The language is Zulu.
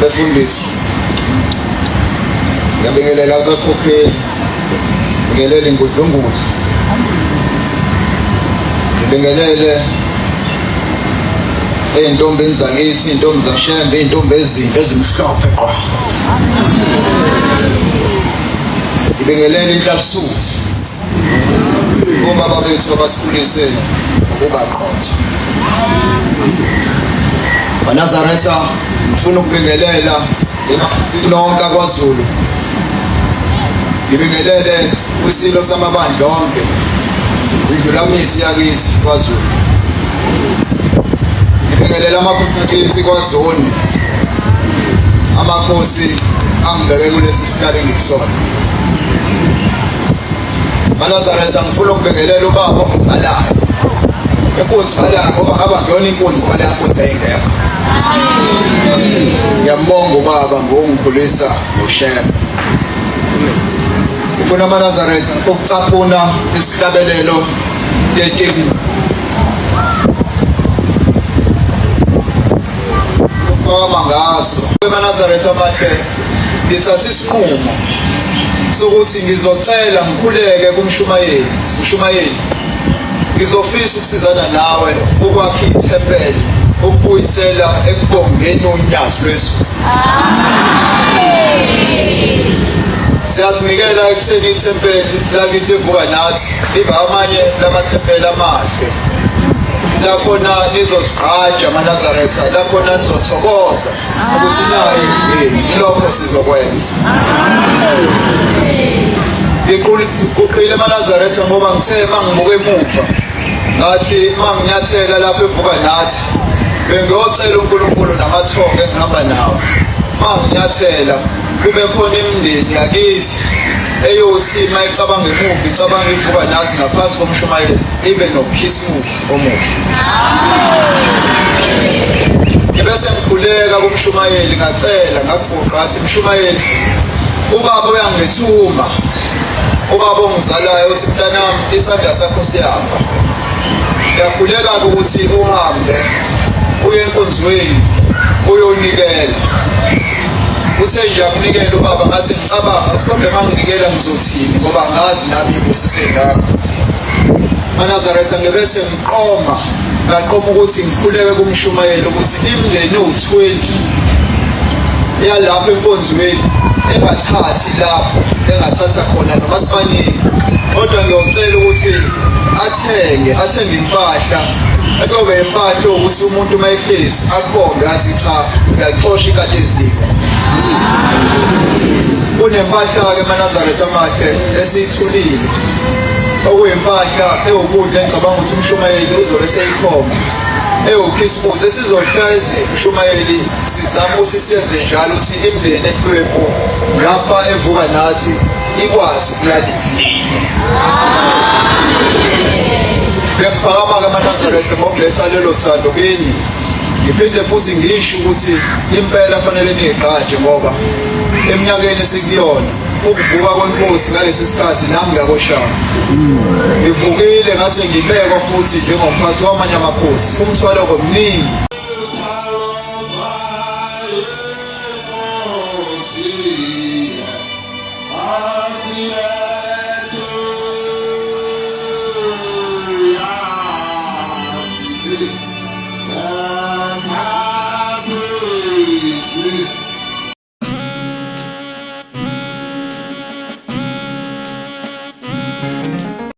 Befundisi, ngiyabingelela kubakhokheli, ngibingelele ingudlungudlu, ngibingelele ey'ntombini zakithi, iy'ntombi zashembe, iy'ntombi ezinhle ezimhlophe qwa. Ngibingelele inhlalisuthi, obaba bethu abasikhulise ngokuba qotho. MaNazaretha, ngifuna ukubingelela nonke kwaZulu. Ngibingelele kwisilo samabandla onke, indlulamithi yakithi kwaZulu. Ngibingelela amakhosi akithi kwaZoni, amakhosi angibeke kulesi sihlalo engikusona. MaNazaretha, ngifuna ukubingelela ubaba ongizalayo. Inkunzi falanga ngoba ngaba ngiyona inkunzi ngoba leya nkunzi yayingekho. Ngiyambonga ubaba ngokungikhulisa ngoShembe. Ngifuna amaNazaretha ukucaphuna isihlabelelo 13 Ukuphakama ngaso. EmaNazaretha amahle ngithatha isinqumo sokuthi ngizocela ngikhuleke kumshumayeli, mshumayeli ngizofisa ukusizana nawe ukwakha ithempeli ukubuyisela ekubongeni unyazi lwezulu. Siyazinikela ekutheni ithempeli lakithi evuka nathi liba amanye lamathempeli amahle lakhona nizozigqaja amaNazaretha, lakhona nizothokoza ukuthi nayo indlini. Lokho sizokwenza. Ngiguqile amaNazaretha ngoba ngithe mangibuka emuva ngathi manginyathela lapho evuka nathi bengiyocela uNkulunkulu namathongo engihamba nawo, manginyathela kube khona imindeni yakithi eyothi uma icabanga emuva icabanga ivuka nathi ngaphansi komshumayeli ibe nokhisimusi omuhle. Ngibese ngikhuleka kumshumayeli, ngacela ngaguqa, ngathi mshumayeli, ubaba uyangithuma, ubaba ongizalayo uthi mntanami isandla sakho siyapha, ngiyakhuleka ukuthi uhambe uye enkonzweni uyonikela. Uthe nje akunikela ubaba, ngase ngicabanga ukuthi kodwa uma nginikela ngizothini ngoba ngazi nami ibusiso engaka ngizothini. MaNazaretha, ngibe sengiqoma, ngaqoma ukuthi ngikhuleke kumshumayeli ukuthi imindeni ewu-20 yalapho enkonzweni engathathi lapho engathatha khona noma sibaningi, kodwa ngiyocela ukuthi athenge impahla ekuyobe impahla ukuthi umuntu uma ehlezi akhombe athi cha, ngiyaxosha ikati eziko. Kunempahla-ke emaNazaretha amahle esiyithulile, okuyimpahla ewukudla engicabanga ukuthi umshumayeli uzobe seyikhomba ewukhisimusi esizohlezi umshumayeli sizama ukuthi siyenze njalo ukuthi imindeni ehlwempu lapha evuka nathi ikwazi ukulala idlile. Ngiyaphakama-ke amaNazaretha ngokuletha lelo thando kini, ngiphinde futhi ngisho ukuthi impela fanele niyigqaje ngoba eminyakeni esikuyona ukuvuka kwenkosi ngalesi sikhathi nami ngiyakoshaya ngivukile ngase ngibekwa futhi njengomphathi wamanye amakhosi, umthwalo komningi.